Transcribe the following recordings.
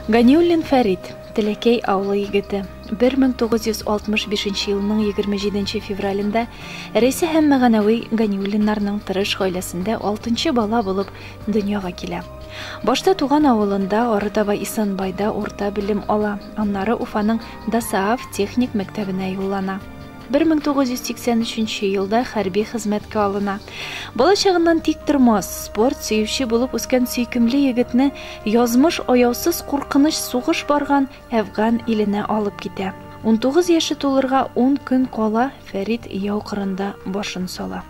Ганиуллин Фәрит, Теләкәй авылы егете, 1965 елның 27 февралендә Рәйсә һәм Мәганәви Ганиуллиннарның тырыш гаиләсендә алтынчы бала булып дөньяга килә. Башта туган авылында, арытаба Исанбайда урта белем ала, аннары Уфаның ДОСААФ техник мәктәбенә юллана. 1983 елда хәрби хезмәткә алына. Бала чагыннан тик тормас, спорт сөюче булып үскән сөйкемле егетне язмыш аяусыз куркыныч сугыш барган Әфган иленә алып китә. 19 яше тулырга 10 көн кала Фәрит яу кырында башын сала.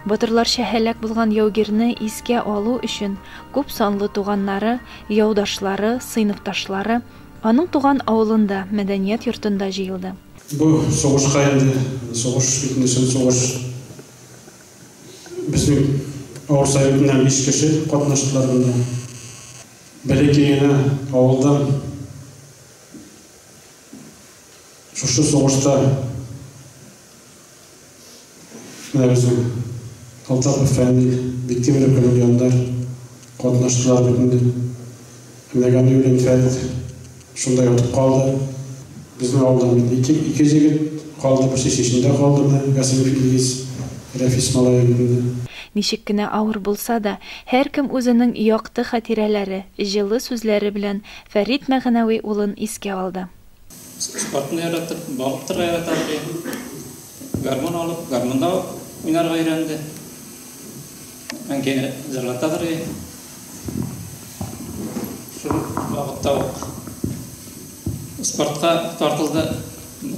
Батырларча һәлак булган яугирне искә алу өчен күп санлы туганнары, яудашлары, сыйныфташлары аның туган авылында, мәдәният йортында җыелды. Бу сугышка инде, сугыш бит инде чын сугыш. Безнең авыл советыннан биш кеше катнаштылар монда. Бәләкәй генә авылдан шушы сугышта менә безнең Алтапов Фәнил, Биктимеров Галимҗаннар катнаштылар бит инде. Менә Ганиуллин Фәрит шунда ятып калды. Безнең авылдан бит ике, ике җегет калды, берсе Чечендә калды менә, Гасимов Илгиз, Рәфис малае бит инде. Ничек кенә авыр булса да, һәркем үзенең якты хатирәләре, җылы сүзләре белән Фәрит Мәгънәви улын искә алды. Спортны яратып, балык тотарга ярата иде. Гармун алып, гармунда уйнарга өйрәнде. Әнкәйне җырлатадыр иде. Шул вакытта ук спортка тартылды.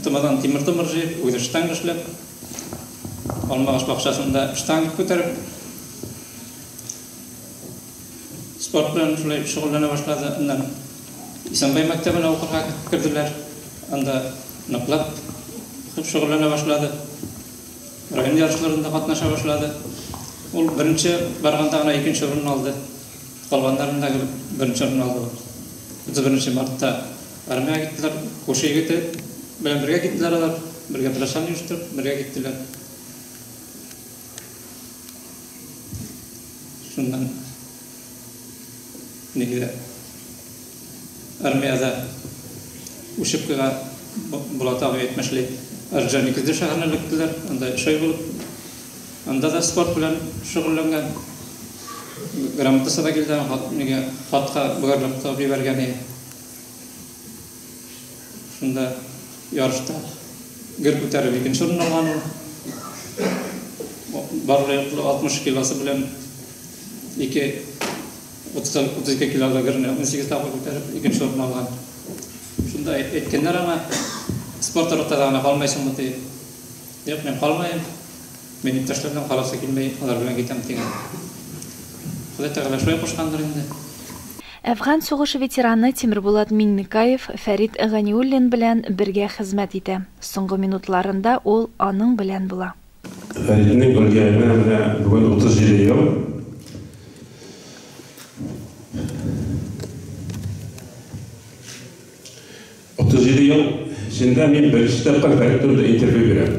Томадан тимер-томыр җыеп, үзе штанга эшләп, алмагач бакчасында штанга күтәреп, Спорт белән шулай шөгыльләнә башлады. Аннан Исәнбай мәктәбенә укырга керделәр. Анда ныклап шөгыльләнә башлады. Район ярышларында катнаша башлады. Ул беренче барганда гына икенче урын алды. Калганнарында гел беренче урын алды ул. 31 мартта армиягә киттеләр. Күрше егете белән бергә киттеләр алар. Бергә прощание оештырып, бергә киттеләр. Шуннан нигә армиядә учебкага Булат абый әйтмешли, Орджоникидзе шәһәренә эләктеләр. Анда өч ай булып, анда да спорт белән шөгыльләнгән. Грамотасы да килде, хат, нигә хатка бөгәрләп тыгып җибәргән иде. Шунда ярышта гер күтәреп икенче урын алган ул. Барлы-юклы 60 килосы белән ике 32 килолы герне 18 тапкыр күтәреп икенче урын алган. Шунда әйткәннәр аңа, спорт ротада гына калмайсыңмы дип. Юк, мин калмыйм. Мин иптәшләрдән каласы килми, алар белән китәм дигән. Ходай Тәгалә шулай кушкандыр инде. Әфган сугышы ветераны Тимербулат Миңнекаев Фәрит Ганиуллин белән бергә хезмәт итә. Соңгы минутларында ул аның белән була. Фәритнең үлгәненә менә бүген 37 ел. 37 ел эчендә мин беренче тапкыр Фәрит турында интервью бирәм.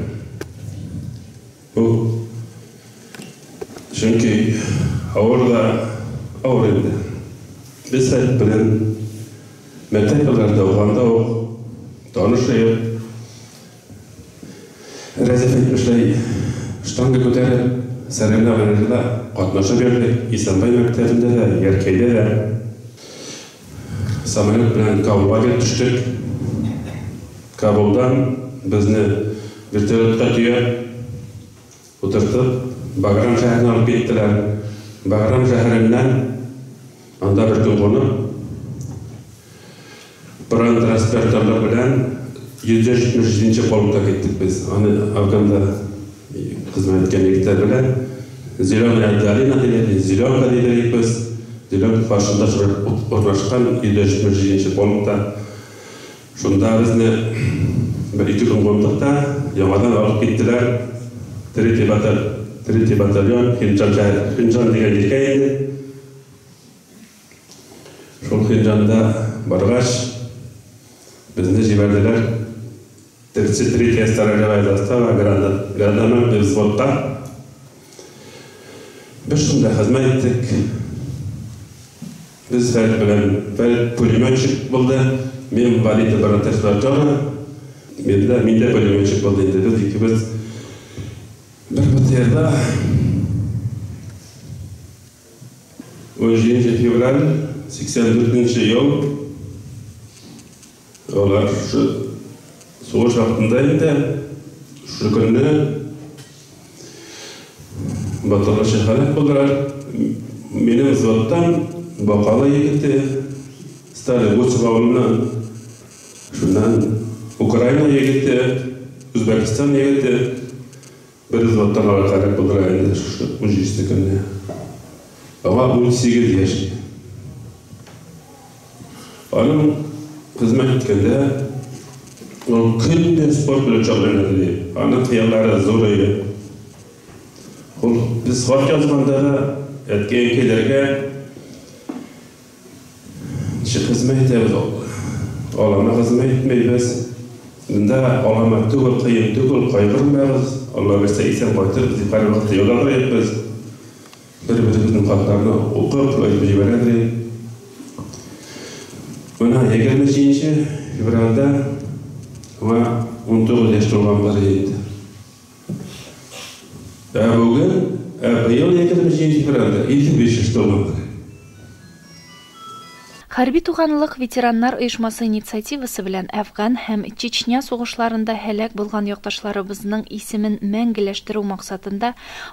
Бу чөнки авыр да авыр инде. Без Фәрит белән мәктәп елларында укыганда ук таныш идек. Рәзиф әйтмешләй, штанга күтәреп, соревнованиеләрдә катнашып йөрдек, Исәнбай мәктәбендә дә, Яркәйдә дә. Самолет белән Кабулга килеп төштек. Кабулдан безне вертолетка төяп, утыртып, Баграм шәһәренә алып киттеләр. Баграм шәһәреннән анда бер көн кунып, бронетранспортерлар белән 177 нче полкка киттек без. Аны Афганда хезмәт иткән егетләр белән. Зеленая долина диләр, Зеленка дидек без. Зеленка каршында урнашкан 177 нче полкта. Шунда безне бер-ике көн кундык та, яңадан алып киттеләр. Третий батальон, третий батальон, Хинджан шәһәре, Хинджан дигән җиргә инде. Шул Хинджанда баргач, безне җибәрделәр 33-я сторожевая застава гранатометный взводка. Без шунда хезмәт иттек. Без Фәрит белән, Фәрит пулеметчик булды, мин водитель бронетранспортера, мин дә, мин дә пулеметчик булды инде. Без икебез бер БТРда 17 февраль 84 ел алар шушы сугыш вакытында инде шушы көнне батырларча һәлак булдылар. Минем взводтан Бакалы егете, Старый Гусев авылыннан, шуннан Украина егете, Үзбәкстан егете бер взводтан алар һәлак булдылар инде шушы 17 көнне. Аңа 18 яшь. Аның хезмәт иткәндә ул көн дә спорт белән шөгыльләнә иде. Аның хыяллары зур иде. Ул без хат язганда да әткәй-әнкәйләргә ничек хезмәт итәбез, аларны хезмәт итмәйбез. Монда алама түгел, кыен түгел, кайгырмагыз. Алла бирсә, исән кайтырбыз дип һәрвакытта яза торыйк без. Бер-беребезнең хатларны укып, язып җибәрә торыйк. Менә 27 февральдә аңа 19 яшь тулган булыр инде. Ә бүген, ә быел 27 февральдә 55 яшь тулган булыр. Хәрби туганлык ветераннар оешмасы инициативасы белән Әфган һәм Чечня сугышларында һәлак булган якташларыбызның исемен мәңгеләштерү максатында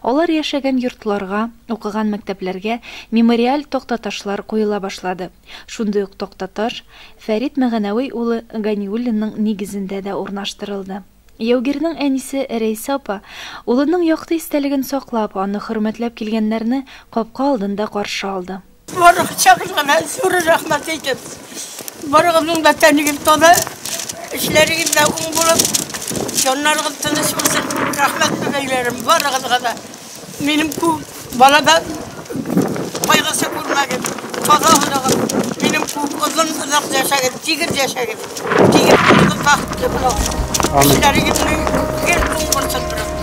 алар яшәгән йортларга, укыган мәктәпләргә мемориаль тактаташлар куела башлады. Шундый ук тактаташ Фәрит Мәганәви улы Ганиуллинның нигезендә дә урнаштырылды. Яугирнең әнисе Рәйсә апа, улының якты истәлеген саклап, аны хөрмәтләп килгәннәрне капка алдында каршы алды. Барыгызга да зур рәхмәт әйтеп, барыгызның да тәнегез таза, эшләрегез дә уң булып, җаннарыгыз тыныч булсын. Рәхмәт, бәбәйләрем, барыгызга да. Минем күп балада кайгысы күрмәгез, таза булыгыз. Минем күп озын озак яшәгез, тигез яшәгез. Тигез булыгыз, бәхетле булыгыз. Эшләрегезне гел уң булсын.